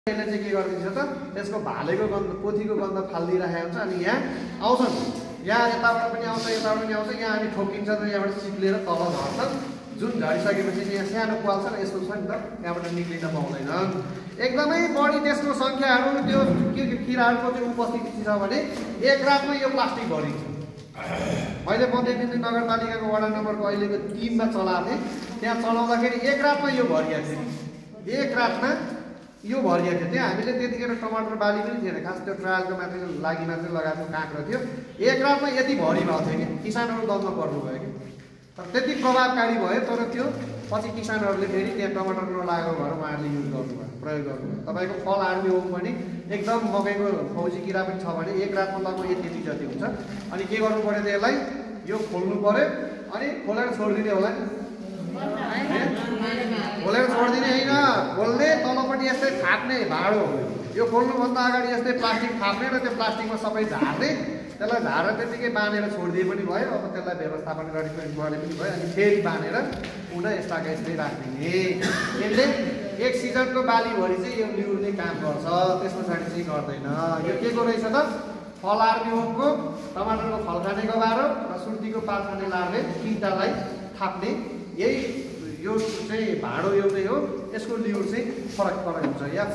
यसले चाहिँ के गरिदिन्छ त त्यसको भालेको गन्ध पोथीको गन्ध फालिदिइराखेको हुन्छ अनि यहाँ आउँछन् यहाँ यताबाट पनि आउँछ यताबाट पनि आउँछ यहाँ अनि ठोकिन्छ र यहाँबाट चिप्लेर तल झर्छन् जुन झरिसकेपछि यहाँ सानो पाल छ र यस्तो छ नि त त्यहाँबाट निक्लिन पाउँदैनन् एकदमै बढी त्यसको सङ्ख्याहरू त्यो किराहरूको चाहिँ उपस्थिति छ भने एक रातमा यो प्लास्टिक भरिन्छ मैले मध्यबिन्दु नगरपालिकाको वडा नम्बरको अहिलेको 3 मा चलाएको थिएँ त्यहाँ चलाउँदाखेरि एक रातमा यो भरिएको थियो एक रातमा यो भरिएको थियो हामीले त्यतिखेर टमाटर बाली पनि थिएन खास त्यो ट्रायलको मात्रै लागि मात्रै लगाएको काँक्रो थियो एक रातमा यति भरि भएको थियो कि किसानहरू दङ्ग पर्नुभयो कि तर त्यति प्रभावकारी भयो तर त्यो पछि किसानहरूले फेरि त्यहाँ टमाटर नलागेको भएर उहाँहरूले युज गर्नुभयो प्रयोग गर्नुभयो तपाईँको फल आर्मी होम पनि एकदम मकैको फौजी किरा पनि छ भने एक रातमा लगभग यति जति हुन्छ अनि के गर्नु पर्यो त्यसलाई यो खोल्नु पर्यो अनि खोलेर छोडिदिने होला खोलेर छोडिदिने होइन खोल्ने तलपट्टि यस्तै थाप्ने भाँडो यो खोल्नुभन्दा अगाडि यस्तै प्लास्टिक थाप्ने र त्यो प्लास्टिकमा सबै झार्ने त्यसलाई झारेर त्यतिकै बाँधेर छोडिदिए पनि भयो अब त्यसलाई व्यवस्थापन गर्ने पनि भयो अनि फेरि बाँधेर पुनः यस्ताका यस्तै राखिदिने यसले एक सिजनको बालीभरि चाहिँ यो लिउरले काम गर्छ त्यस पछाडि चाहिँ गर्दैन यो के को रहेछ त फल आर्मी होमको टमाटरको फल खानेको बारो र सुर्तीको पात खाने लार्ने तिनटालाई थाप्ने यही यो चाहिँ भाँडो एउटै हो यसको लिउर चाहिँ फरक फरक हुन्छ या